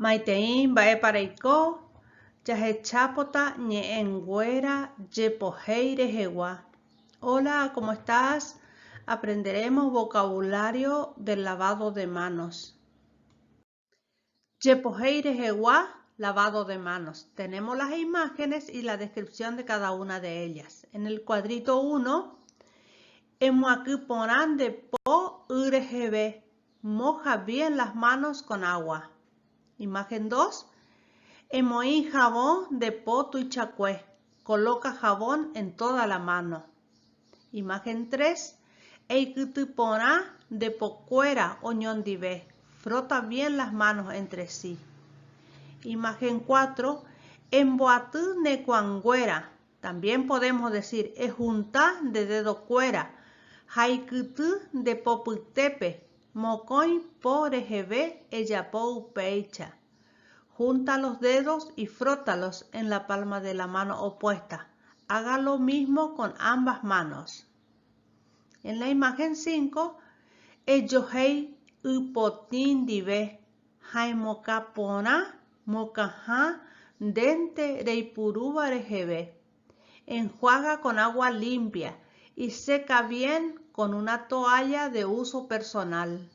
Maitei mba'épa reiko, jahechápota ñe'ẽnguéra jepohéi rehegua. Hola, ¿cómo estás? Aprenderemos vocabulario del lavado de manos. Jepohéi rehegua, lavado de manos. Tenemos las imágenes y la descripción de cada una de ellas. En el cuadrito 1, emyakỹ porã nde po y reheve, Moja bien las manos con agua. Imagen 2. Emoĩ havõ nde po tuichakue. Coloca jabón en toda la mano. Imagen 3. Eikyty porã nde pokuéra oñondive. Frota bien las manos entre sí. Imagen 4. Emboaty ne kuãnguéra. También podemos decir ejunta nde dedokuéra ha eikyty nde popytépe mokõi po reheve ejapo upéicha. Junta los dedos y frótalos en la palma de la mano opuesta. Haga lo mismo con ambas manos. En la imagen 5, ejohéi y potĩ ndive ha emokã porã mokãha ndénte reipurúva reheve. Enjuaga con agua limpia y seca bien con una toalla de uso personal.